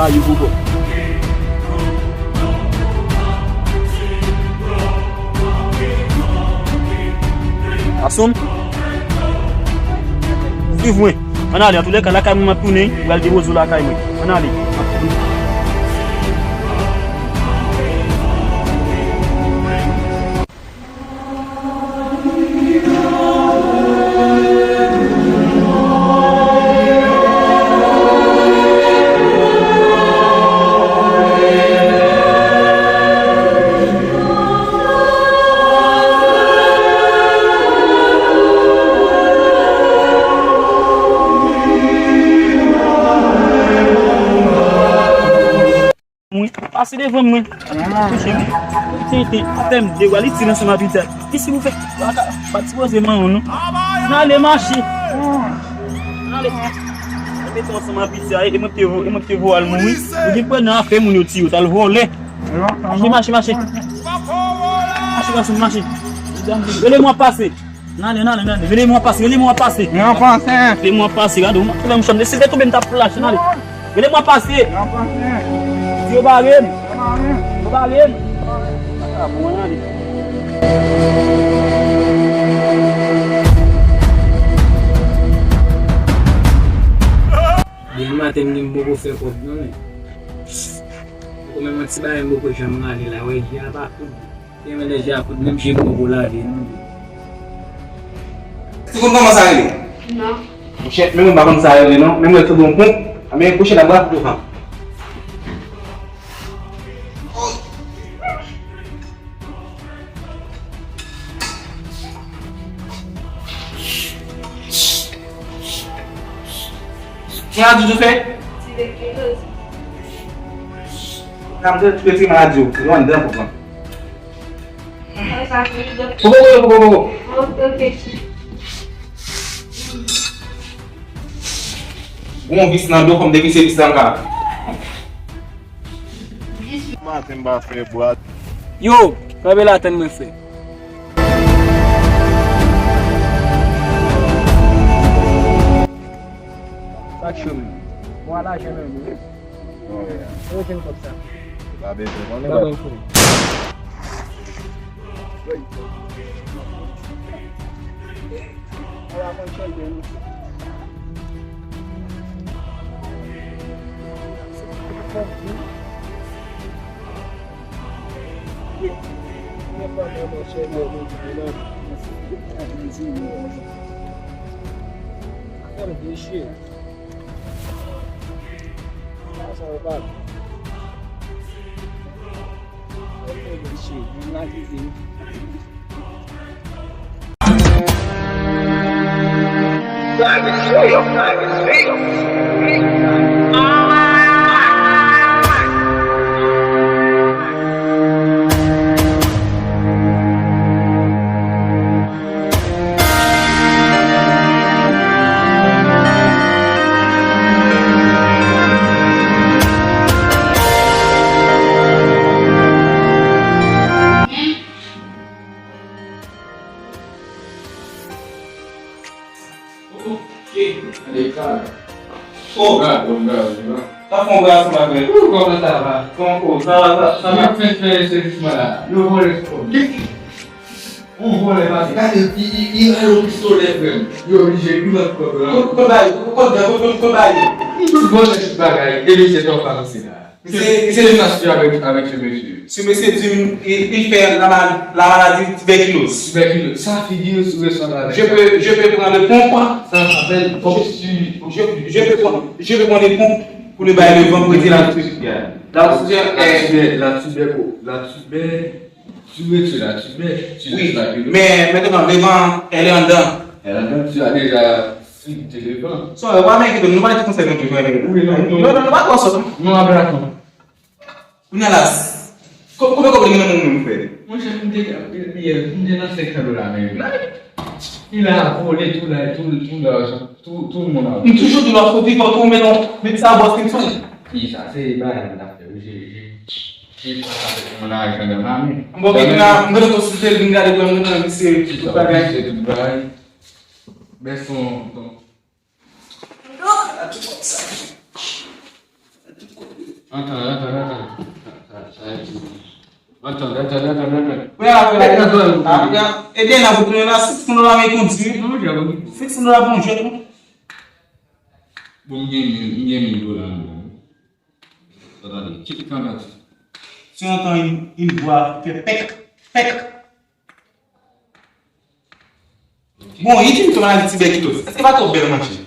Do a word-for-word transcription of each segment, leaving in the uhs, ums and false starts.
Ayo, bobo. Ason. Swiv mwen. Ann ale, antoulèka, lakay mwen m ap tounen, m pral depoze w lakay mwen. Ann ale. Mwen, pase devan mwen. Touche m. Tenten, atè m, degwa, li ti nan ansanm ak pita. Kisa pou fè? Pa ka, pa sipoze manman non. N ale mache. N ale. Mete ansanm ak pita, e mwen te vo, e mwen te vo al mouri. Ou gen pwen nan afè moun yo ti yo, t al vòlè. Mache, mache, mache. Mache, gason, mache. Rele mwen pase. N ale, n ale, n ale. Rele mwen pase, rele mwen pase. Rele mwen pase, gade, ou fè m chanm. Si te tonbe, m t ap lache, n ale. Rele mwen pase. Di yo bare m. Yo bare m. Ah, bon, n ale. Demen maten, m di m poko fè kòb non, men. Poko menm yon ti bagay m poko janm rale la, wè, je a pa koud. Te renmen lè je a koud, menm je m poko lave non. Ou konn kòman sa rele? Non. Monchè, menm mwen pa konn sa rele non, menm mwen sanble yon ponp, men kouche la bra pou devan. Ki radyo ou fè? Tibekiloz. Nan m te retire radyo, se lwen dan pou pran. Poko, poko, poko, poko. Ok, ok. Gon vis nan do, fò m devise vis la, m ka. Maten m pa fè bwat. Yo, kanpe la tann mwen frè. Sa k cho menm? Bon, lajan menm wi. Bon, ya. Ou jwenn kòb sa? Pa bezwen konnen, pa konn konnen. Ok. Aleka. Oh, gade, gade, gade. Sa fè yon bras mwen fè. Ou, kòman sa va? Kòman, oh, sa va, sa, sa va? Mwen fè fè sèvis mwen la. Yo vòlè sou kòm. Ou vòlè pase. Gade, i, i, i rale yon pistolè, frè m. Yo oblije tou nan kòb la. Kot, kot bay, kot, kot, kot, kot bay. Tout vòlè, tout bagay. E mesye tò pa nan sena. Misye, misye di m sa avèk, avèk se mesye. Se mesye di m, il, il fait la mal-, la maladie tuberculose. Tuberculose. Sa figi yo sou resanble avèk sa. Je peux, je peux prendre le pompe. Ça s'appelle pompe sur. Je, je peux prendre, je peux prendre les pompes pour le bail le vendredi la. La tuber-, la tuber-, la tuber-, la tuber-, Tu retires la tuber-, tu laisses la tuber-. Oui, mais maintenant, le vent, elle est en dedans. Elle est en dedans, tu as déjà filtré le vent. So, pa menm ki nou pa di konsèy nou toujou. Oui, non, non. Non, non, nou pa twò sòt. Non, a brak non. Kounye a la, ko-, konbyen kòb ou gen nan men w menm, frè? Monchè, m te, m te nan senk san dola men. Li la vole tou la, tou, tou lajan, tou, tou moun la. M toujou di w ap soti, fò tou men non, men sa bòs ki m sou. Pi sa, se bagay m t ap fè, wi, je, je, je pran sa fè yon lajan nan ma men. Bon, men la, m gentan konsilte l, vin gade pou mwen nan misye tout bagay. Tout bagay. Men son, son. Ala tout kòb sa. Ala tout kòb yo. Antann, antann, antann. Sa, sa, sa, antann, antann, antann, antann. Wè, wè, wè. Ebyen, la, pou tounen la, six hundred dola men kondi. Non, jè, wi. Six hundred dola pou yon jwèt, non? Bon, m gen mil, m gen mil dola, non. Sa tande, kite kanpe. Si w antann yon, yon vwa fè pèk, pèk. Bon, e ki maladi tibèkiloz? Èske pa twòp bèl manje?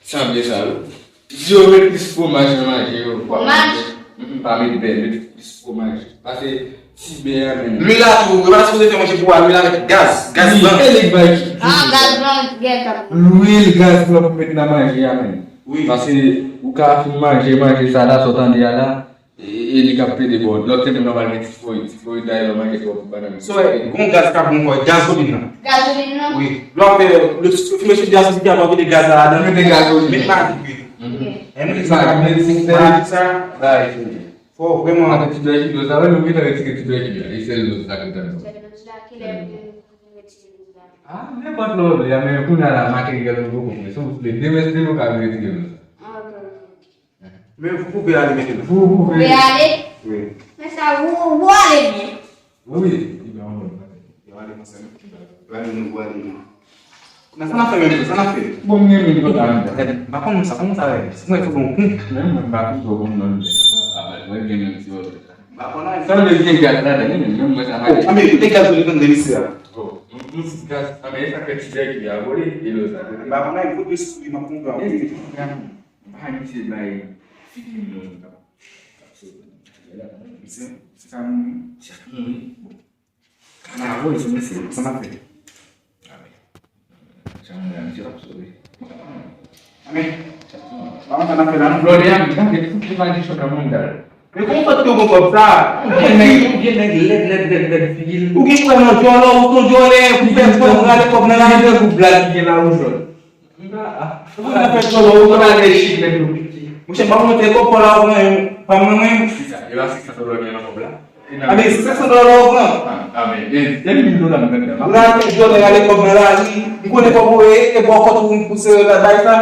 Sanble sa, wi. Di yo met plis fwomaj nan manje yo. Fwomaj? Mm, pa met bèl, met plis fwomaj. Pase tibè a menm. Lwil la tou, yo pa sipoze fè manje pou a lwil avèk gaz, gaz blan. Wi, e li k bay ki. Ah, gaz blan, gentan. Lwil gaz blan pou met nan manje a menm. Wi. Pase ou ka fin manje, manje sa la, sa w tande a la. E, e li k ap plede ba w. Lòt semèn nan w pral gen tifoyid. Tifoyid la, e lè w manje twòp bannann. So, e, gon gaz k ap bon ankò, gazolin nan. Gazolin nan? Wi. Lè w ap fè, lè w fimen sou gazolin, w ap mete gaz la ladan. Mete gazolin. Met madik, wi. Mhm. E nou sa, medsin tèl, sa, bay, fini. Fò vrèman. Atè tibèkiloz la, wi, nou gentan retire tibèkiloz la. E sèl loz la k ret ankò. Sèl loz la, kilè pou nou retire loz la? Ah, nenpòt lè w vle a, men kounye a la, materyèl nou poko prè. Si w vle, demen, demen w ka vin retire loz la. Ah, ok, ok, ok. Men vou poupe ale menm. Vou poupe ale? Wi. Men sa, vou, vou ale byen. Wi, wi. Li ba yon lòt bagay. Yo ale konsa, non? Yo ale, nou vou ale, non. Nan sa n ap fè menm tou, sa n ap fè? Bon, m gen mil dola anndan. M pa konn sa, kòman sa ye? Si mwen fè bon kou. Men mwen pa tou twò konn non. Mwen gen menm ti wòl. M pa konn anyen. Sa vle di gen gaz ladan, wi, men mwen sa pa. Oh, anben, kote gaz ou te konn nan mesye a? Oh, m, m, gaz, anben, e sa fè ti bèk li a vole, e lè sa. M pa konn anyen, fout de sou li, m ap konprann. E, M pa misye bay figi moun k ap, k ap sot. Misye, se sa moun. Se sa moun. Kanavo, se misye. Sa n ap fè? Amen. Jan moun la, misye t ap sove. Amen. Sa moun. Sa n ap fè la, non? Lòde a, m gade tout li pa di chòk nan moun dal. Men kòman fè w gon kòb sa? Ou gen nèg, ou gen nèg lèd, lèd, lèd, lèd figi l. Ou gen kwè nan djòlè, ou ton djòlè, ou fè kwè ou rale kòb nan lari. Ou gen gwo blag ki gen la ou jòn. M pa, ah, ou konn afè djòlè, ou konn ale chik nèg yo piti. Monchè, m pa montre kòb pa la, ou pran pa mwen, mwen. Kisa? E pa six cents dola gen nan kòb la? A, men six cents dola ou pran. Ah, ah, men, e, e mil dola m pèdi la. Ou la fè djòlè rale kòb nan lari, m konnen kòb ou e, e bò kòt ou pou se la bay sa.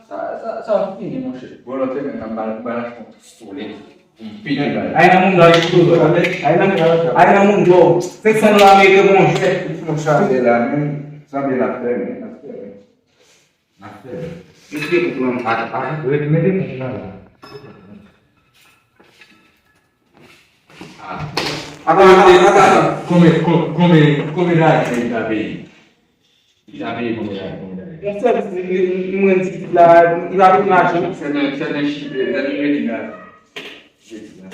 Sa, sa, sa fini, monchè. Bon, lòt semèn nan, m ba, m ba l achte yon pistolè. Yon pistolè. Ay nan moun dò, ay nan, ay nan moun dò. Senk san dola ameriken, monchè. Li fè yon chalè la, men, sanble l ap fè, men, l ap fè, men. N ap fè. Mete kont lan. A, a, mete kont lan la. Ata, ata, ata, ata. Konbyen, kon-, konbyen, konbyen lajan li ta peye? Li ta peye konbyen lajan, konbyen lajan? Yon sèl, li, li, li, mwen di la, li pa vin lajan. Sèl nan, sèl nan chif, sèl nan redi la. Redi la.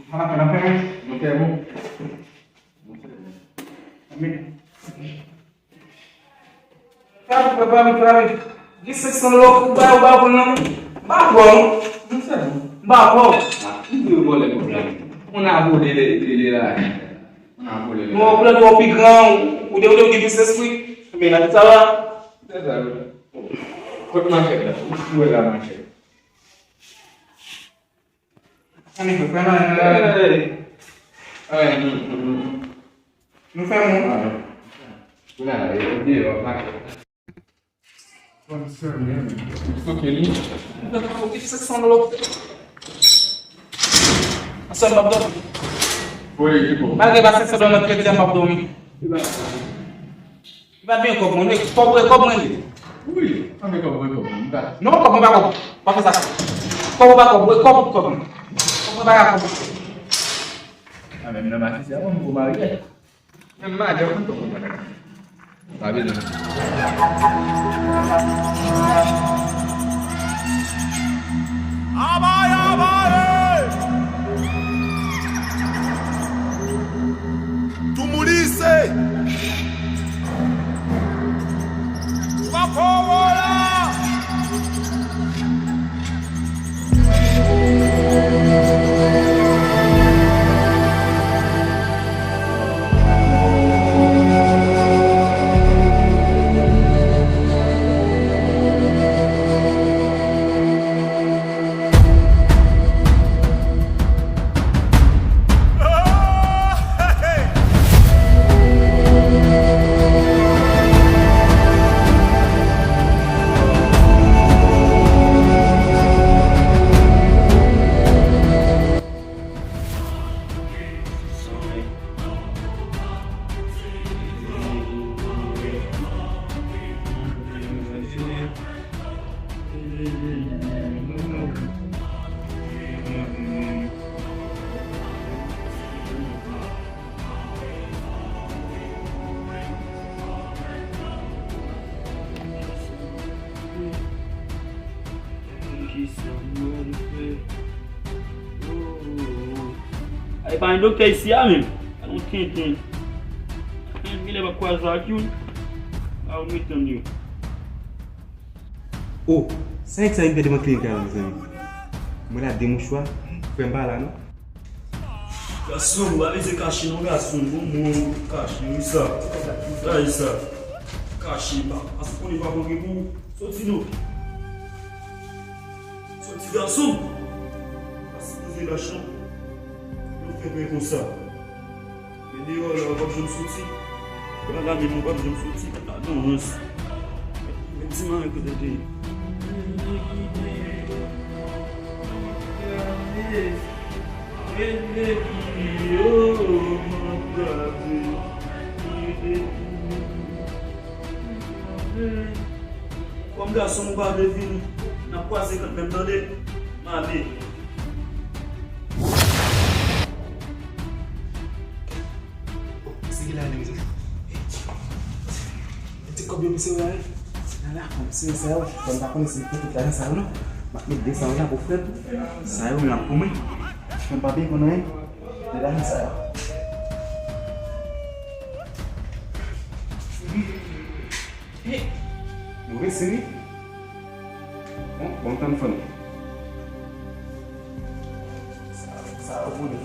Ann fè, ann fè, ann fè. Nou fè bon. Nou fè bon. Amen. Fè vit, fè vit, fè vit. Gen senk san dola ou ba, ou ba pou l non. M pa kwè w. M fè bon. M pa kwè w. Ah, ou vle vòlè kòb la. On a volé le, le, le la. On a volé le. Non, ou plante w pi gran, ou, ou te, ou te gen biznis wi. Men la, sa va. Se sa, wi. Kot manchèt la? Ou wè la manchèt. Ann fè, fè nan, nan, nan. Hey! Hey, nou, nou, nou, nou. Nou fè moun. Ah, non. Ou la, e, ou deyò, mache. Bon, sè, men. Fòk li. Ansanm, m ap dòmi. Wi, li bon. Malgre pa senk san dola nan kredi a, m ap dòmi. Li pa byen kòb mwen, men kòb ou e kòb mwen li. Wi, anben kòb ou e kòb mwen, m pa. Non, kòb mwen pa kòb. Pa fè sa. Kòb ou pa kòb, ou e kòb ou kòb mwen. Kòb mwen pa ka kòb ou. A, menm nan mafya, se a mwen m vo marye. Menm madanm mwen tou konn bagay. Pa bezwen. Abay, abay! Toumoulise! Ou pa fò wè la! Pa gen doktè isi a menm. Gad yon tenten. Mwen genlè pa kwaze ak youn. A ou mete m yo. Oh, sa nèg sa vin pèdi nan klinik la, mezanmi. Mwen la de mouchwa, frè m pa la non. Gason, ou pa bezwen kache non, gason. Bon, bon, kache, wi sa. Gade sa. Kache, pa, paske konnen pa konn gen pou soti non. Soti, gason. Pa sipoze lach non. Yo fè byen konsa. Men deyò la, w ap janm soti. Pral la menm, w ap janm soti. Gad la, non, rans. Men ti mare kote te ye. Kòm gason m ou pa vle vini, n ap kwaze kantmenm, tande? M ale. Se ki la menm sa? Ti kòb yo misye wè la. Nan la, misye sa yo, bon, m pa konnen si l pete lajan sa yo non. M ap met de san la pou frè m. Sa yo menm ap pou mwen. Frè m pa byen konn anyen. De lajan sa yo. Hey! Nou resi wi. Bon, bon tan fanmi. Sa, sa yo pou nou.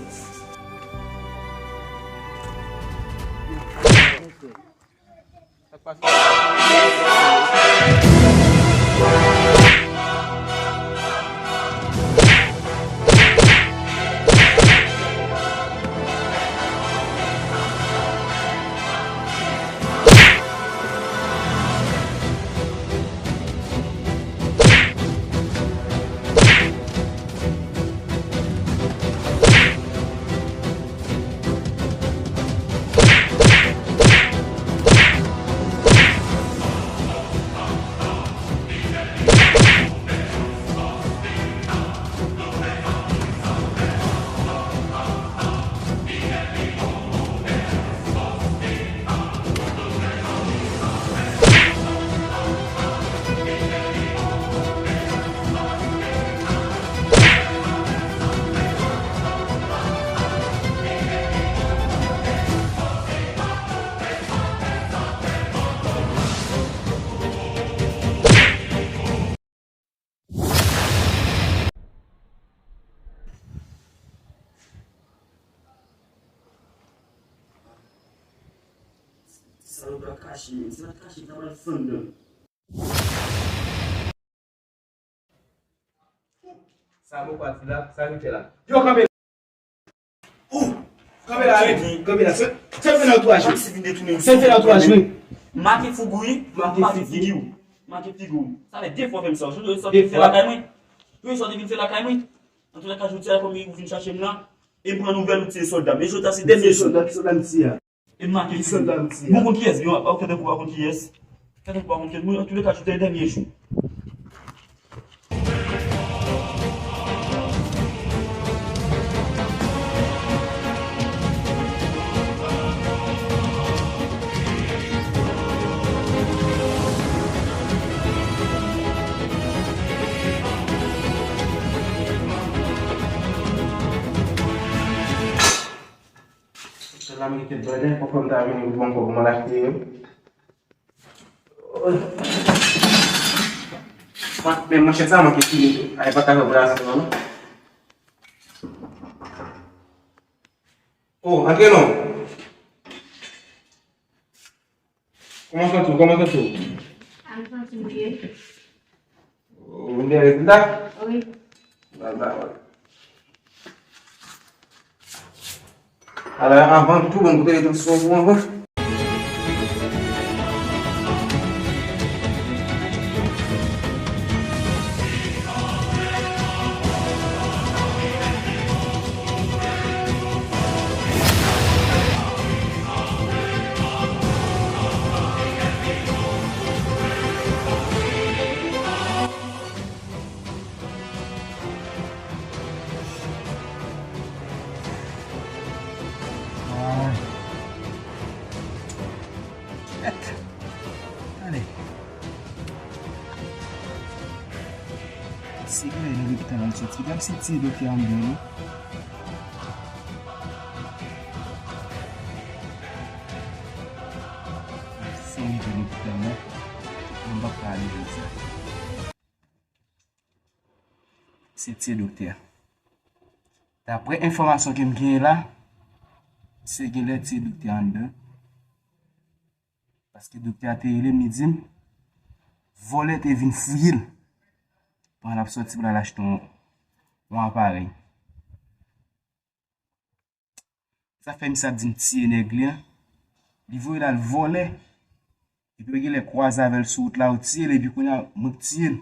Salopra kache, menm si l ap kache, sa pral fann dan. Sa bon pa di la, sa nou fè la. Yo, kanpe! Ou! Kanpe la, wi! Kanpe la! Se, se fè nan antouraj, wi! Se fè nan antouraj, wi! Make figi w, wi! Make figi w! Make figi w! Sa fè de fwa w fè m sa. Ou sot vin fè lakay mwen? Ou sot vin fè lakay mwen? Antoulèka, jodi a, kòm ou vin chache m nan, e m pran nouvèl ou tiye sòlda m. E jodi a, se dènye jou. Sòlda, ki sòlda m tiye a? E m make figi w. Bon, ou konn kiyès, byen, ou fè tankou ou pa konn kiyès. Fè tankou ou pa konn kiyès. Bon, antoulèka, jodi a, dènye jou. Sèl la m kite bèlen, konfè m ta vini pou m pran kòb pou m al achte yo. Men manchèt sa manke fini tou. Ay pa ka fè operasyon an non. Oh, antre non. Kòman santi w? Kòman santi w? Sa m santi m byen. Ou vin gen rezilta? Wi. Baba, wi. Ala, avan tou, bon, kote rezolisyon pou avan. Kèt! Tande. Se klè nan lopital al soti. Gad si ti doktè a anndan wi. Se yon doktè, men mwen p ap ka ale jodi a. Se tiye doktè a. Daprè enfòmasyon ke m genyen la, se genlè tiye doktè a anndan. Paske doktè a te rele m, li di m, vòlè te vin fouye l pandan l ap sòti pou l al achte yon, yon aparèy. Sa fè misye ap di m tiye nèg li an. Li voye l al vòlè. Epi yo genlè kwaze avè l sou wout la, yo tiye l, epi kounye a, mwen k tiye l.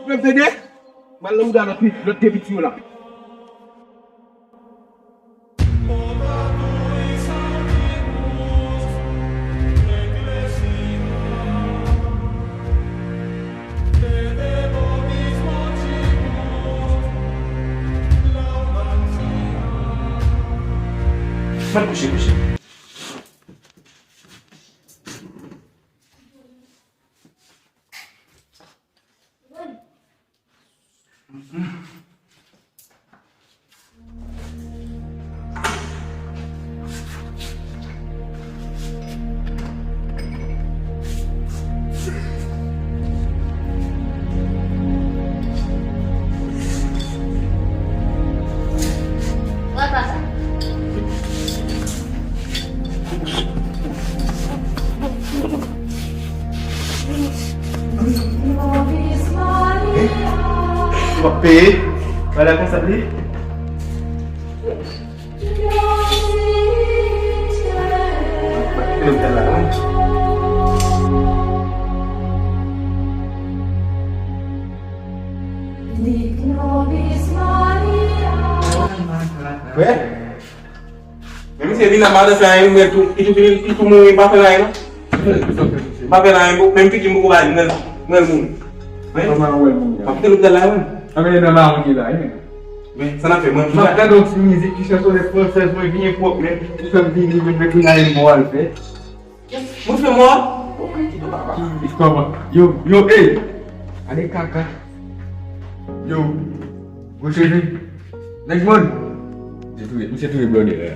Ou menm tande? M al nan mouda lòt pi, lòt de piti yo la. Mwen kouche, kouche. W ap peye. Bagay konsa li. Frè? Men misye vin nan madan sa, li tou, li tou fini, li tou mouri, m pa fè l anyen non. M pa fè l anyen, menm pikin m poko ba li, mwen, mwen mouri. Kòman ou wè l mouri a? M ap kite lopital la, wi. Anben, nan mawon ki la, wi. Men, sa n ap fè, mwen, m ap gade yon ti mizik ki chansonet fransèz, mwen vin pwòp, men, ou fè m vini, men, men, kounye a, e mò al fè. Mwen fè mò. Kòman? Yo, yo, ey! Gade kaka. Yo, gwo cheve. Next one. Misye touye, misye touye blòdè la.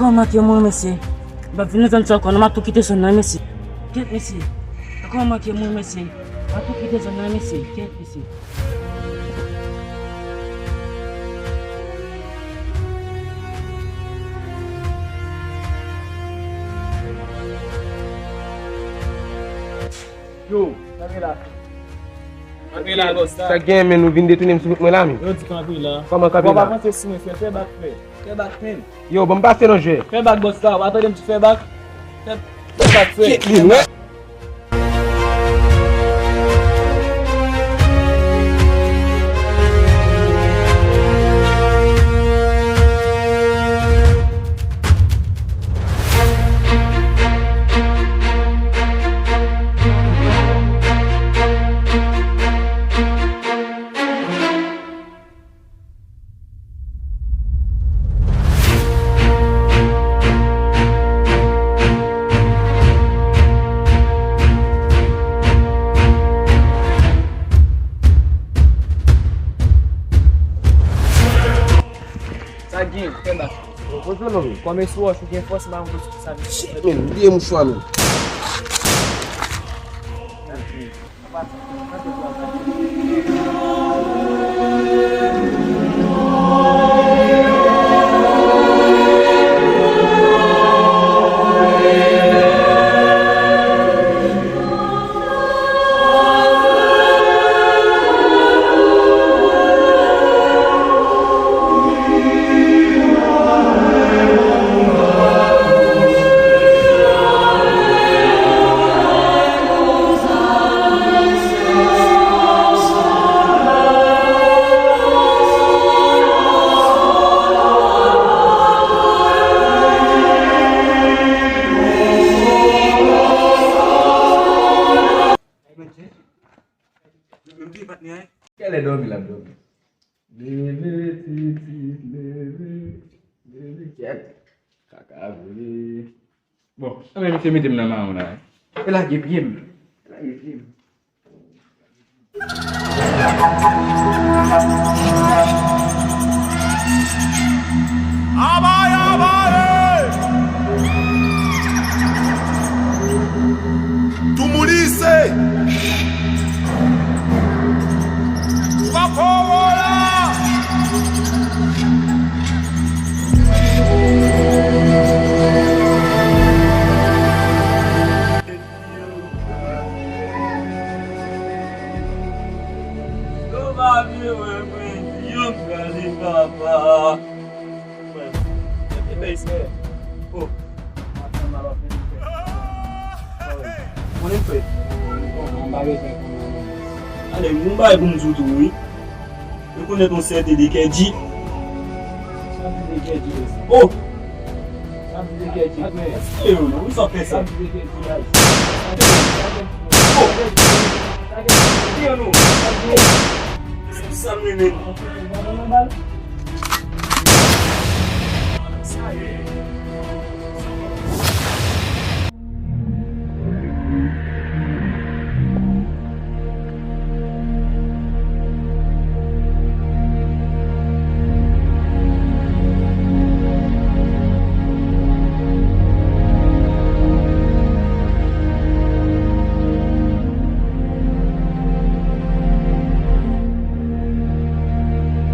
Kòman ke mouri, mesye? M p ap vin nan zòn sa ankò non, m ap tou kite zòn nan, mesye. Kèt, mesye. Kòman ke mouri, mesye? M ap tou kite zòn nan, mesye. Kèt, mesye. Yo, kanpe la. Kanpe la, bòs la. Sa k genyen, men nou vin detounen m sou wout mwen la, men. Yo di kanpe la. Kòman kanpe la? Ou pa panse sou mwen, frè, fè bak, frè. Fè bak, men. Yo, ban m pase non, jwè. Fè bak, bòs la. Ou pa tande m di fè bak? Fè, fè bak, frè. Kit li, wè. Poze non, men. Kòm e sou wòch ou gen fòs, m pa konn sou sa, men. Shit, men, m bliye mouchwa, men. Kèlè dòmi l ap dòmi? Leve, Titi, leve. Leve, kèt. Kaka vre. Bon, anben, misye mete m nan mawon la, wi. E lage pye m. E lage pye m. Abay, abay! Toumounise! Papa wola! Yo pa vle wè mwen, yo prale papa. Mwen, e bay sa. Oh. Konnen frè. Bon, m pa bezwen konnen. Ale, m gon bagay pou m di w tou, wi. Ou konnen ton sète de Kèdji. Oh! Sa di de Kèdji, men. Yo, non, ou sa fè sa? Sa di de Kèdji, guys. Oh! Yo, non. Sa m renmen. Sa ye.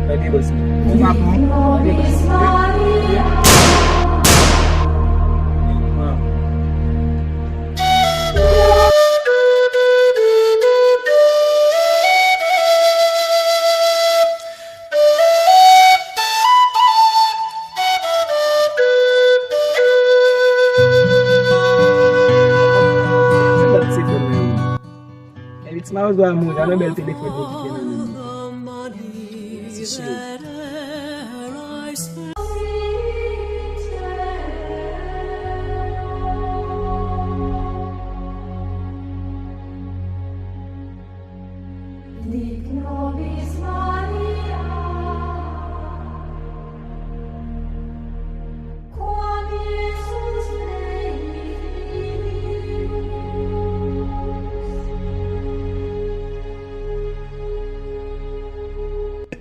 Gade bòs mwen. Ou pa pran. Gade bòs mwen. Epi ti mawozo a mouri, gade bèl telefòn li kite nan men li. Mesye cheri.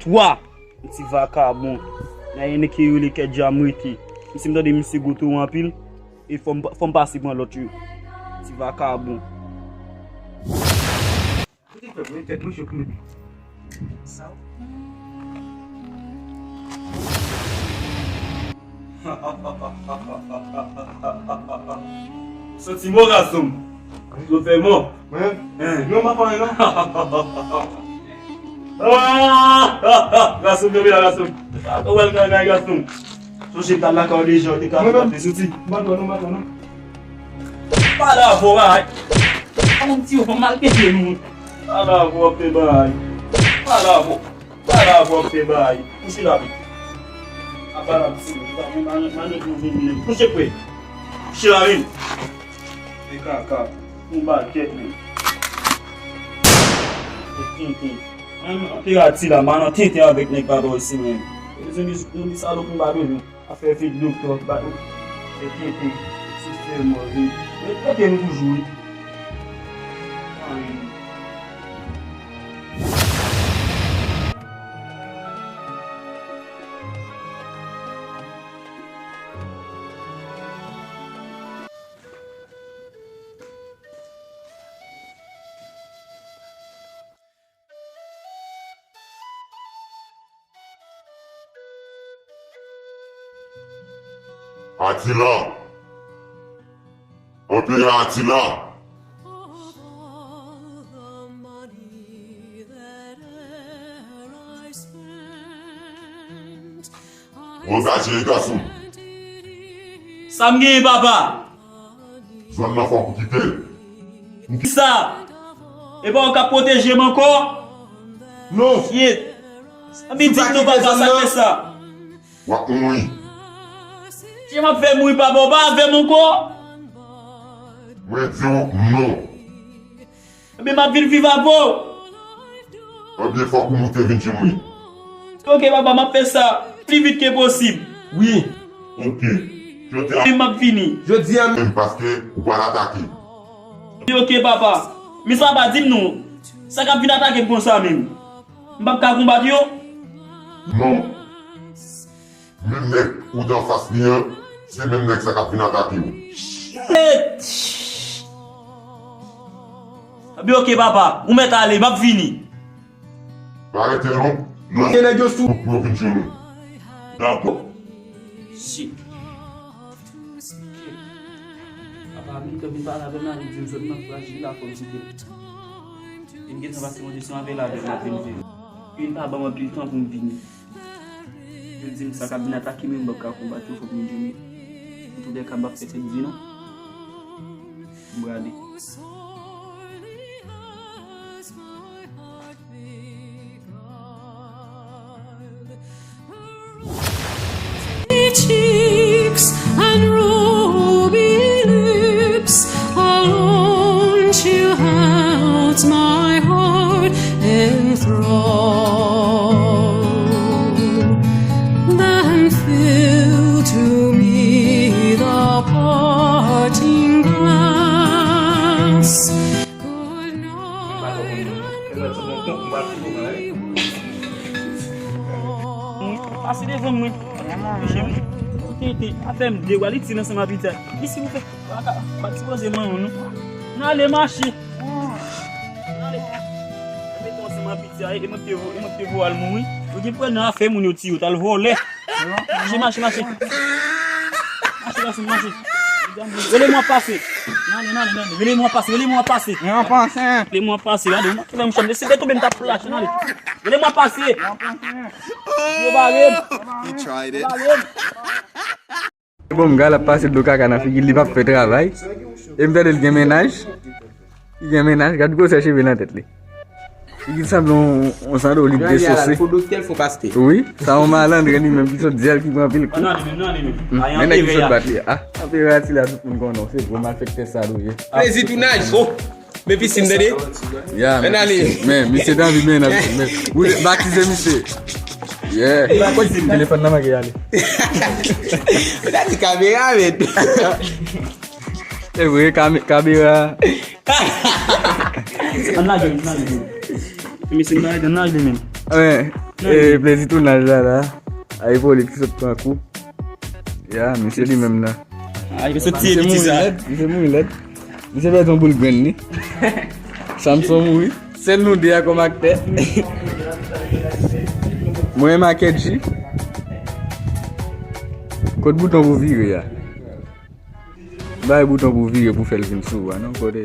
Twa, ti vakabon. Nan yon nèg ki rele Kèdja m rete. Misye m tande misye goutou anpil. E fò m, fò m pase pran lòt yo. Ti vakabon. Kote fè mwen tèt mwen cho pou sa. Santi mò gason. Yo fè mò. Mwen? Hein. Non, m pa fè anyen non. Ah! Gason, kanpe la, gason. Ou wè l kanpe, gason. Sonje m t al lakay w deja, w te ka fè soti. M pa pran non, m pa pran non. Pale avè w, bagay. An ti yo, fò m al kenbe nou. Pale avè w, fè bagay. Pale avè w. Pale avè w, fè bagay. Kouche la, pi. A pale avè w, pi. Kouche, kwe. Kouche la, pi. E kaka. Yon bal tèt, men. E tenten. An, an pirati la, man, an tenten avèk nèg pa bò isi, men. E bezwen di, nou di sa, lòt nou pa bezwen. Afè fèt doktè, ba, se tenten. Sistèm mò, wi. Men tenten nou toujou, wi. Anyen. Atila! Anperè Atila! Ou angaje, gason. Sa m genyen, papa? Zòn nan fòk ou kite l. Sa, e pa ou k ap pwoteje m ankò? Non. Shit. Sa vin di m non, papa, sa k fè sa? W ap mouri. Jan m ap fè mouri, papa, ou pa avè m ankò? Mwen di w non. Ebyen, m ap vin viv avè w. Ebyen, fòk ou moute vin jwenn mwen. Ok, papa, m ap fè sa pli vit ke posib. Wi. Ok. Jodi a. Wi, m ap vini. Jodi a menm, paske ou pral atake. Ok, papa. Men sa pa di m non. Sa k ap vin atake m konsa menm? M p ap ka konbat yo? Non. Menm nèg ou t anfas li an, se menm nèg sa k ap vin atake w. Shit! Ebyen, ok, papa. Ou mèt ale, m ap vini. Pa rete non. Non. Gen nèg yo sou. Pou yo vin jwenn ou. Dakò. Shit. Papa Ameriken vin pale avè m la, li di m sèlman frajil la, kòmsi ke. E m gentan pase yon jesyon avè l avè m ap vin fè. Li pa ban m anpil tan pou m vini. Yo di m sa k ap vin atake m yo, m p ap ka konbat yo, fòk m vin jwenn yo. Antoulèka, m p ap fè tèt di non. M prale. Cheeks and ruby lips, alone she held my heart in thrall. Then fell to me the parting glass. Good night. Pase devan mwen. Touche m. Tete, afè m de wa, li ti ansanm ak pita. Isi ou fè. Pa ka, pa sipoze manyen w non. N ale mache. N ale. Mete w ansanm ak pita, e mwen te vo-, e mwen te voye al mouri. Ou gen pwen nan afè moun yo tiye w, t al vòlè. Mache, mache, mache. Mache, mache, mache. Rele mwen pase. N ale, n ale, n ale. Rele mwen pase, rele mwen pase. Rele mwen pase, gade, mwen fè m chanm. Se te tonbe m t ap flash, n ale. Rele mwen pase. Yo bare m. Bare m. Bon, m gade l ap pase dlo kaka nan figi l, li p ap fè travay. E m tande l gen mennaj. Li gen mennaj, gad gwosè cheve nan tèt li. Figi l sanble yon, yon sandwich desose. Fo doktè, fo pastè. Wi, sa yon malandren li menm ki sot di l ki pran pil kou. Men nèg ki sot bat li a. Anperè Atila, tout moun konnen w se gwo malfektè sal ou ye. Plezi tounaj. Oh. Men pisin, tande? Ya, men, men misye t anvi men nan pisin, men ou te batize misye. Yeah. Telefòn nan manke ale. Ou ta di kamera, men. E vre, kame-, kamera. Ann lage, ann lage. Misye, ann lage, ann lage menm. Wi. E, plezi tounaj la, la. A Ipolit ki sot pran kou. Ya, misye li menm nan. Ah, misye sot tiye piti sa. Misye mouri lèd, misye mouri lèd. Misye pèdi yon boul grenn li. Samson mouri. Sèl nou de a kòm aktè. Mwen, Makedji. Kot bouton pou vire a? Bay bouton pou vire pou fè l vin sou ou a, non? Kote?